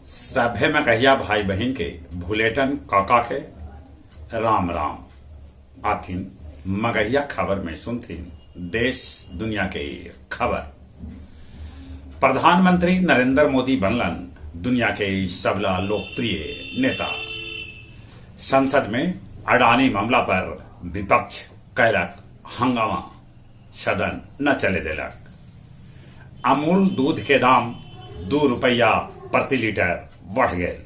सभे में कहिया भाई बहिन के भुलेटन काका के राम राम। आथिन मगहिया खबर में सुनथिन देश दुनिया के खबर। प्रधानमंत्री नरेंद्र मोदी बनलन दुनिया के सबला लोकप्रिय नेता। संसद में अडानी मामला पर विपक्ष कैलक हंगामा, सदन न चले देलक। अमूल दूध के दाम 2 रुपया प्रति लीटर बढ़ गए।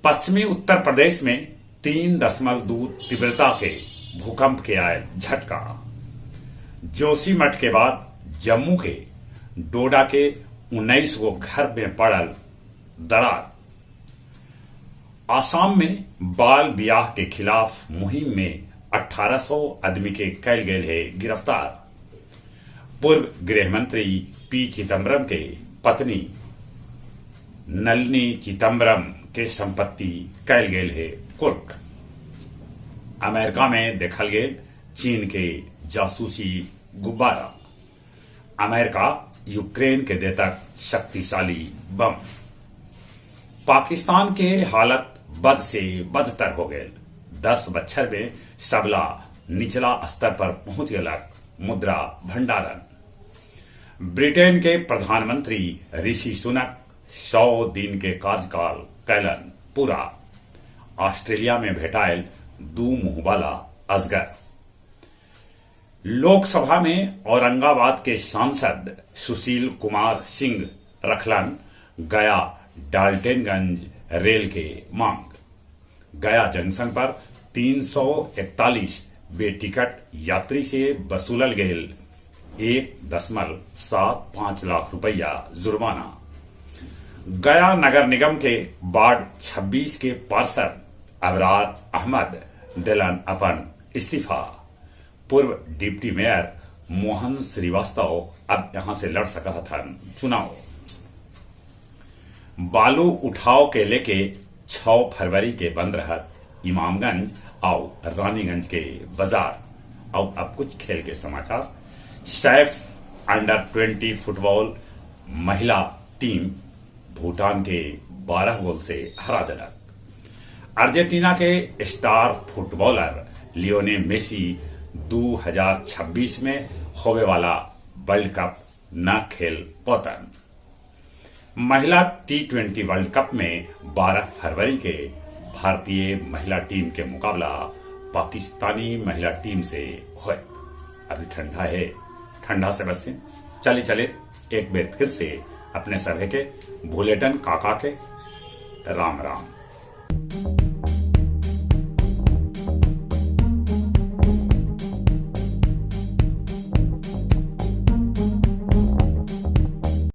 पश्चिमी उत्तर प्रदेश में 3.2 तीव्रता के भूकंप के आए झटका। जोशीमठ के बाद जम्मू के डोडा के 19 गो घर में पड़ल दरार। आसाम में बाल ब्याह के खिलाफ मुहिम में 1800 आदमी के कैल गए है गिरफ्तार। पूर्व गृहमंत्री पी चिदम्बरम के पत्नी नलिनी चिदम्बरम के संपत्ति कैल गेल है कुर्क। अमेरिका में देखल गेल चीन के जासूसी गुब्बारा। अमेरिका यूक्रेन के देतक शक्तिशाली बम। पाकिस्तान के हालत बद से बदतर हो गए। 10 बच्छर में सबला निचला स्तर पर पहुंच गलक मुद्रा भंडारण। ब्रिटेन के प्रधानमंत्री ऋषि सुनक 100 दिन के कार्यकाल कैलन पूरा। ऑस्ट्रेलिया में भेटायल 2 मुंह वाला अजगर। लोकसभा में औरंगाबाद के सांसद सुशील कुमार सिंह रखलन गया डाल्टनगंज रेल के मांग। गया जंक्शन पर 341 बेटिकट यात्री से वसूलल गेल 1.75 लाख रुपया जुर्माना। गया नगर निगम के वार्ड 26 के पार्षद अबरार अहमद दिलन अपन इस्तीफा। पूर्व डिप्टी मेयर मोहन श्रीवास्तव अब यहां से लड़ सका थन चुनाव। बालू उठाव के लेके 6 फरवरी के बंद रहत इमामगंज और रानीगंज के बाजार। और अब कुछ खेल के समाचार। सैफ अंडर 20 फुटबॉल महिला टीम भूटान के 12 गोल से हरा दिलक। अर्जेंटीना के स्टार फुटबॉलर लियोने मेसी 2026 में होवे वाला वर्ल्ड कप न खेल पौतन। महिला T20 world cup में 12 फरवरी के भारतीय महिला टीम के मुकाबला पाकिस्तानी महिला टीम से होए। अभी ठंडा है, ठंडा से बचते। चले चले एक बार फिर से अपने सभे के भुलेटन काका के राम राम।